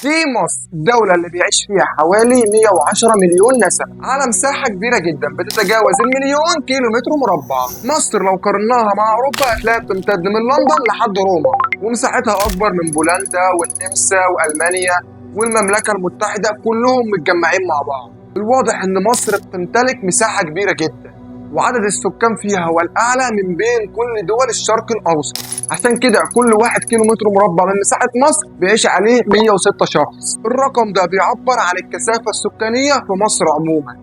دي مصر، الدولة اللي بيعيش فيها حوالي 110 مليون نسمة على مساحة كبيرة جدا بتتجاوز المليون كيلو متر مربع. مصر لو قارناها مع أوروبا هتلاقيها بتمتد من لندن لحد روما، ومساحتها أكبر من بولندا والنمسا وألمانيا والمملكة المتحدة كلهم متجمعين مع بعض. الواضح إن مصر بتمتلك مساحة كبيرة جدا، وعدد السكان فيها هو الأعلى من بين كل دول الشرق الأوسط. عشان كده كل 1 كيلو متر مربع من مساحة مصر بيعيش عليه 106 شخص. الرقم ده بيعبر عن الكثافة السكانية في مصر عموما،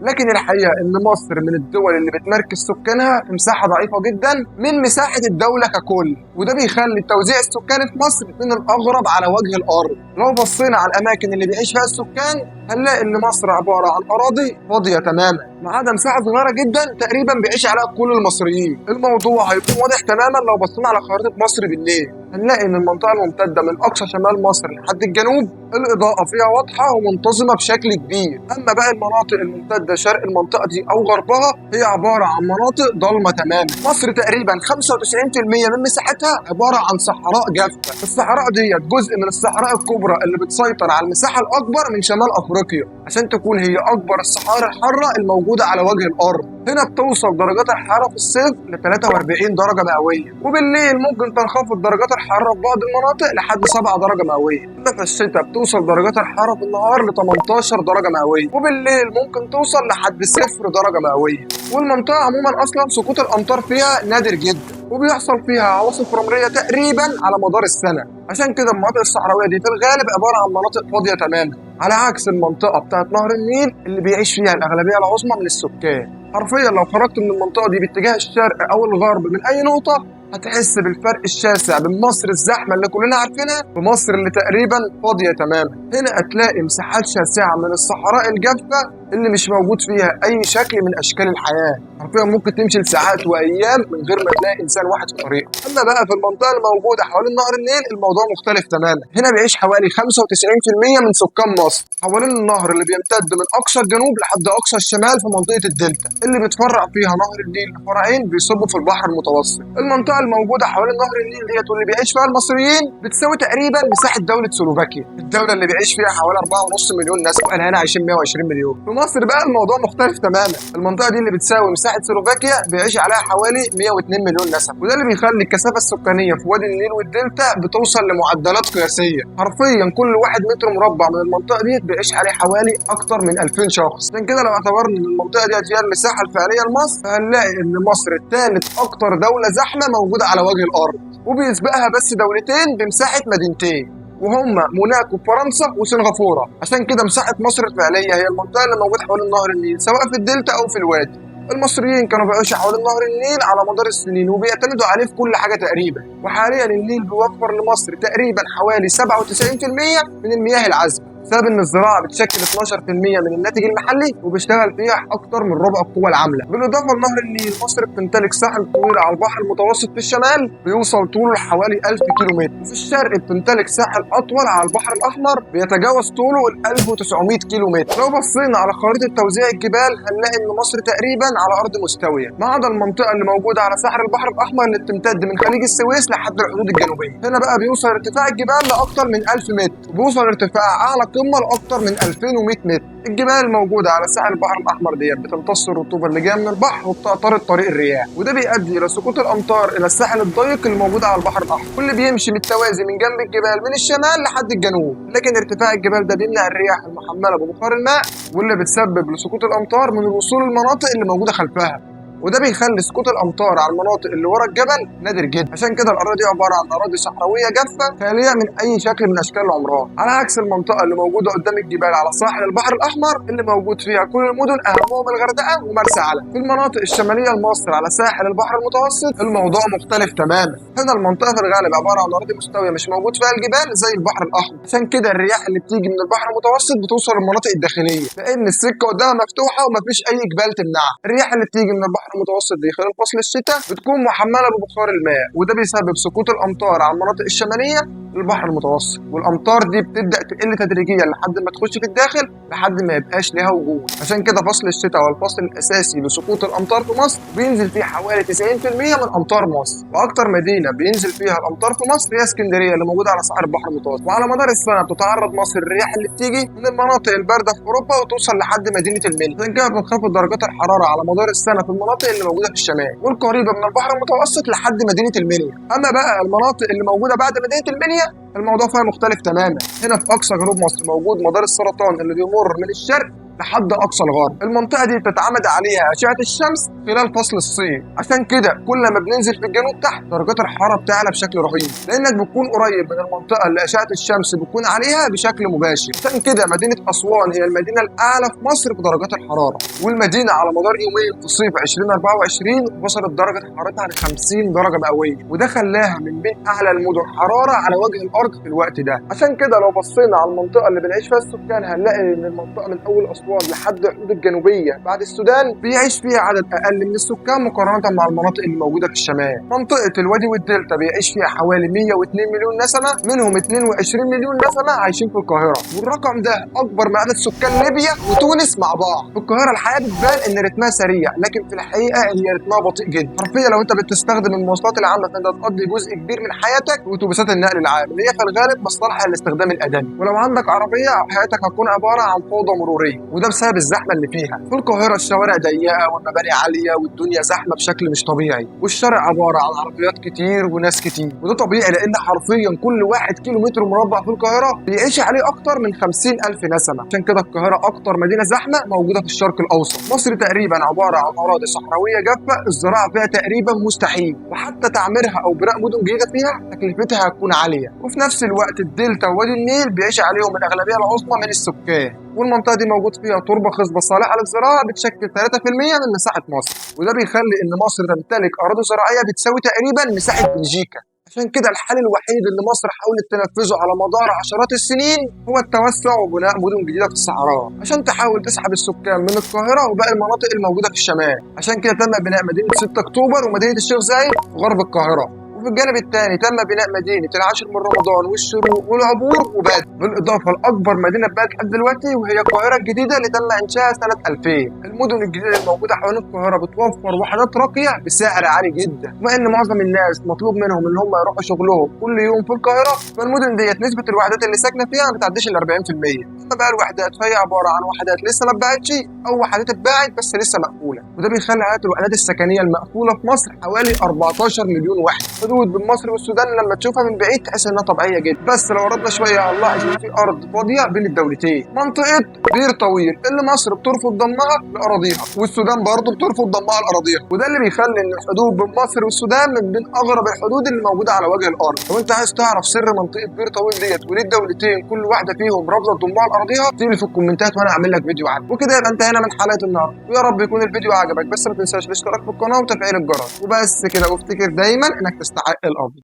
لكن الحقيقة إن مصر من الدول اللي بتمركز سكانها في مساحة ضعيفة جدا من مساحة الدولة ككل، وده بيخلي التوزيع السكاني في مصر من الأغرب على وجه الأرض. لو بصينا على الأماكن اللي بيعيش فيها السكان هنلاقي إن مصر عبارة عن أراضي فاضية تماما، ما عدا مساحة صغيرة جدا تقريبا بيعيش عليها كل المصريين. الموضوع هيكون واضح تماما لو بصينا على خريطة مصر بالليل، هنلاقي إن المنطقة الممتدة من أقصى شمال مصر لحد الجنوب الإضاءة فيها واضحة ومنتظمة بشكل كبير. أما باقي المناطق الممتدة شرق المنطقة دي أو غربها هي عبارة عن مناطق ضلمة تماما. مصر تقريبا 95% من مساحتها عبارة عن صحراء جافة. الصحراء دي جزء من الصحراء الكبرى اللي بتسيطر على المساحة الأكبر من شمال أفريقيا، عشان تكون هي أكبر الصحاري الحارة الموجودة على وجه الأرض. هنا بتوصل درجات الحرارة في الصيف ل 43 درجة مئوية، وبالليل ممكن تنخفض درجات الحرارة في بعض المناطق لحد 7 درجة مئوية. أما في الشتاء بتوصل درجات الحرارة في النهار ل 18 درجة مئوية، وبالليل ممكن توصل لحد 0 درجة مئوية. والمنطقة عموما أصلا سقوط الأمطار فيها نادر جدا، وبيحصل فيها عواصف رملية تقريبا على مدار السنة. عشان كده المناطق الصحراوية دي في الغالب عبارة عن مناطق فاضية تماما، على عكس المنطقة بتاعت نهر النيل اللي بيعيش فيها الأغلبية العظمى من السكان. حرفيا لو خرجت من المنطقة دي باتجاه الشرق أو الغرب من أي نقطة هتحس بالفرق الشاسع بين مصر الزحمة اللي كلنا عارفينها ومصر اللي تقريبا فاضية تماما. هنا هتلاقي مساحات شاسعة من الصحراء الجافة اللي مش موجود فيها أي شكل من أشكال الحياة. حرفيا ممكن تمشي لساعات وأيام من غير ما تلاقي إنسان واحد في طريقك. أما بقى في المنطقة الموجودة حوالين نهر النيل الموضوع مختلف تماما. هنا بيعيش حوالي 95% من سكان مصر حوالين النهر اللي بيمتد من أقصى الجنوب لحد أقصى الشمال في منطقة الدلتا اللي بيتفرع فيها نهر النيل لفرعين بيصبوا في البحر المتوسط. المنطقة الموجودة حوالين نهر النيل ديت واللي بيعيش فيها المصريين بتساوي تقريبا مساحة دولة سلوفاكيا، الدولة اللي بيعيش فيها حوالي 4.5 مليون نسمة، واحنا هنا عايشين 120 مليون. في مصر بقى الموضوع مختلف تماما. المنطقة دي اللي بتساوي مساحة سلوفاكيا بيعيش عليها حوالي 102 مليون نسمة، وده اللي بيخلي الكثافة السكانية في وادي النيل والدلتا بتوصل لمعدلات قياسية. حرفيا كل 1 متر مربع من المنطقة دي بيعيش عليه حوالي أكتر من 2000 شخص. عشان كده لو اعتبرنا إن المنطقة دي هي المساحة الفعلية لمصر فهنلاقي إن مصر ثالث أكتر دولة زحمة موجودة على وجه الأرض، وبيسبقها بس دولتين بمساحة مدينتين وهم موناكو في فرنسا وسنغافورة. عشان كده مساحة مصر الفعلية هي المنطقة اللي موجودة حوالين نهر النيل سواء في الدلتا أو في الوادي. المصريين كانوا بيعيشوا حوالين نهر النيل على مدار السنين وبيعتمدوا عليه في كل حاجة تقريبا، وحاليا النيل بيوفر لمصر تقريبا حوالي 97% من المياه العذبة، بسبب ان الزراعة بتشكل 12% من الناتج المحلي وبيشتغل فيها اكتر من ربع القوى العاملة. بالاضافة لنهر النيل مصر بتمتلك ساحل طويل على البحر المتوسط في الشمال بيوصل طوله لحوالي 1000 كيلو متر، وفي الشرق بتمتلك ساحل اطول على البحر الاحمر بيتجاوز طوله ال 1900 كيلو متر. لو بصينا على خريطة توزيع الجبال هنلاقي ان مصر تقريبا على ارض مستوية، ما عدا المنطقة اللي موجودة على ساحل البحر الاحمر اللي بتمتد من خليج السويس لحد الحدود الجنوبية. هنا بقى بيوصل ارتفاع الجبال لاكثر من 1000 متر، وبيوصل ارتفاع اعلى قمة لاكثر من 2100 متر. الجبال الموجودة على ساحل البحر الاحمر ديت بتمتص الرطوبة اللي جاية من البحر وبتعترض طريق الرياح، وده بيؤدي الى سقوط الامطار الى الساحل الضيق الموجود على البحر الاحمر، واللي بيمشي بالتوازي من جنب الجبال من الشمال لحد الجنوب. لكن ارتفاع الجبال ده بيمنع الرياح المحمله ببخار الماء واللي بتسبب لسقوط الامطار من الوصول للمناطق اللي موجودة خلفها، وده بيخلي سقوط الامطار على المناطق اللي ورا الجبل نادر جدا. عشان كده الاراضي دي عبارة عن اراضي صحراويه جافة خالية من اي شكل من اشكال العمران، على عكس المنطقة اللي موجودة قدام الجبال على ساحل البحر الاحمر اللي موجود فيها كل المدن اهمهم الغردقه ومرسى علم. في المناطق الشمالية لمصر على ساحل البحر المتوسط الموضوع مختلف تماما. هنا المنطقة في الغالب عبارة عن اراضي مستوية مش موجود فيها الجبال زي البحر الاحمر، عشان كده الرياح اللي بتيجي من البحر المتوسط بتوصل للمناطق الداخلية لان السكة قدامها مفتوحة ومفيش اي جبال تمنعها. الرياح اللي بتيجي من البحر المتوسط دي خلال فصل الشتاء بتكون محمله ببخار الماء، وده بيسبب سقوط الامطار على المناطق الشمالية للبحر المتوسط، والامطار دي بتبدا تقل تدريجيا لحد ما تخش في الداخل لحد ما يبقاش لها وجود. عشان كده فصل الشتاء هو الفصل الاساسي لسقوط الامطار في مصر، بينزل فيه حوالي 90% من امطار مصر. واكتر مدينة بينزل فيها الامطار في مصر هي اسكندرية اللي موجودة على ساحل البحر المتوسط. وعلى مدار السنة بتتعرض مصر للرياح اللي بتيجي من المناطق البارده في اوروبا وتوصل لحد مدينة المنيا. عشان كده بتنخفض درجات الحرارة على مدار السنة في المناطق اللي موجودة في الشمال والقريبه من البحر المتوسط لحد مدينة المنيا. اما بقى المناطق اللي موجودة بعد مدينة المنيا الموضوع فيها مختلف تماما. هنا في اقصى جنوب مصر موجود مدار السرطان اللي بيمر من الشرق لحد اقصى الغرب. المنطقة دي بتتعمد عليها اشعه الشمس خلال فصل الصيف، عشان كده كل ما بننزل في الجنوب تحت درجات الحرارة بتعلى بشكل رهيب، لانك بتكون قريب من المنطقة اللي اشعه الشمس بتكون عليها بشكل مباشر. عشان كده مدينة اسوان هي المدينة الاعلى في مصر بدرجات الحرارة، والمدينة على مدار يومين في صيف 2024 وصلت درجه حرارتها ل 50 درجه مئوية، وده خلاها من بين اعلى المدن حرارة على وجه الارض في الوقت ده. عشان كده لو بصينا على المنطقة اللي بنعيش فيها السكان هنلاقي ان المنطقة من اول اسوان لحد الحدود الجنوبية بعد السودان بيعيش فيها عدد اقل من السكان مقارنة مع المناطق اللي موجودة في الشمال. منطقة الوادي والدلتا بيعيش فيها حوالي 102 مليون نسمه، منهم 22 مليون نسمه عايشين في القاهرة، والرقم ده اكبر من عدد سكان ليبيا وتونس مع بعض. في القاهرة الحياة بتبان ان رتمها سريع، لكن في الحقيقة هي رتمها بطيء جدا. حرفيا لو انت بتستخدم المواصلات العامة فانت هتقضي جزء كبير من حياتك في اتوبيسات النقل العام اللي هي في الغالب مصلحة للاستخدام الادمي، ولو عندك عربية حياتك هتكون عبارة عن فوضى مروريه، وده بسبب الزحمة اللي فيها. في القاهرة الشوارع ضيقه والمباني عالية والدنيا زحمة بشكل مش طبيعي، والشارع عبارة عن عربيات كتير وناس كتير، وده طبيعي لان حرفيا كل 1 كيلو متر مربع في القاهرة بيعيش عليه اكتر من 50,000 نسمه. عشان كده القاهرة اكتر مدينة زحمة موجودة في الشرق الاوسط. مصر تقريبا عبارة عن اراضي صحراويه جافة، الزراعة فيها تقريبا مستحيل، وحتى تعميرها او بناء مدن جديدة فيها تكلفتها هتكون عالية. وفي نفس الوقت الدلتا ووادي النيل بيعيش عليهم الاغلبية العظمى من السكان، والمنطقة دي موجود فيها تربه خصبة صالحه للزراعة بتشكل 3% من مساحة مصر، وده بيخلي ان مصر تمتلك اراضي زراعية بتساوي تقريبا مساحة بلجيكا. عشان كده الحل الوحيد اللي مصر حاولت تنفذه على مدار عشرات السنين هو التوسع وبناء مدن جديدة في الصحراء، عشان تحاول تسحب السكان من القاهرة وباقي المناطق الموجودة في الشمال. عشان كده تم بناء مدينة 6 اكتوبر ومدينة الشيخ زايد في غرب القاهرة، وفي الجانب الثاني تم بناء مدينة العاشر من رمضان والشروق والعبور وبدر، بالاضافة لاكبر مدينة اتبنت لحد دلوقتي وهي القاهرة الجديدة اللي تم انشائها سنة 2000. المدن الجديدة الموجودة حوالين القاهرة بتوفر وحدات راقية بسعر عالي جدا، بما ان معظم الناس مطلوب منهم ان هم يروحوا شغلهم كل يوم في القاهرة، فالمدن ديت نسبه الوحدات اللي ساكنة فيها ما بتعديش ال 40%. اما بقى الوحدات فهي عبارة عن وحدات لسه ما اتباعتش او وحدات اتباعت بس لسه مقفولة، وده بيخلي عدد الوحدات السكنية المقفولة في مصر حوالي 14 مليون وحده. حدود بين مصر والسودان لما تشوفها من بعيد تحس انها طبيعية جدا، بس لو قربنا شوية هنلاحظ ان في ارض فاضية بين الدولتين، منطقة بير طويل اللي مصر بترفض ضمها لاراضيها والسودان برضه بترفض ضمها لاراضيها، وده اللي بيخلي ان الحدود بين مصر والسودان من بين اغرب الحدود اللي موجودة على وجه الارض. لو انت عايز تعرف سر منطقة بير طويل ديت وليه الدولتين كل واحدة فيهم رافضه تضمها لاراضيها اكتب لي في الكومنتات وانا اعمل لك فيديو عنه. وكده يبقى انتهينا من حلقة النهارده، ويا رب يكون الفيديو عجبك، بس ما تنساش الاشتراك في القناة وتفعيل الجرس. وبس كده، وافتكر دايما انك تستحق الافضل.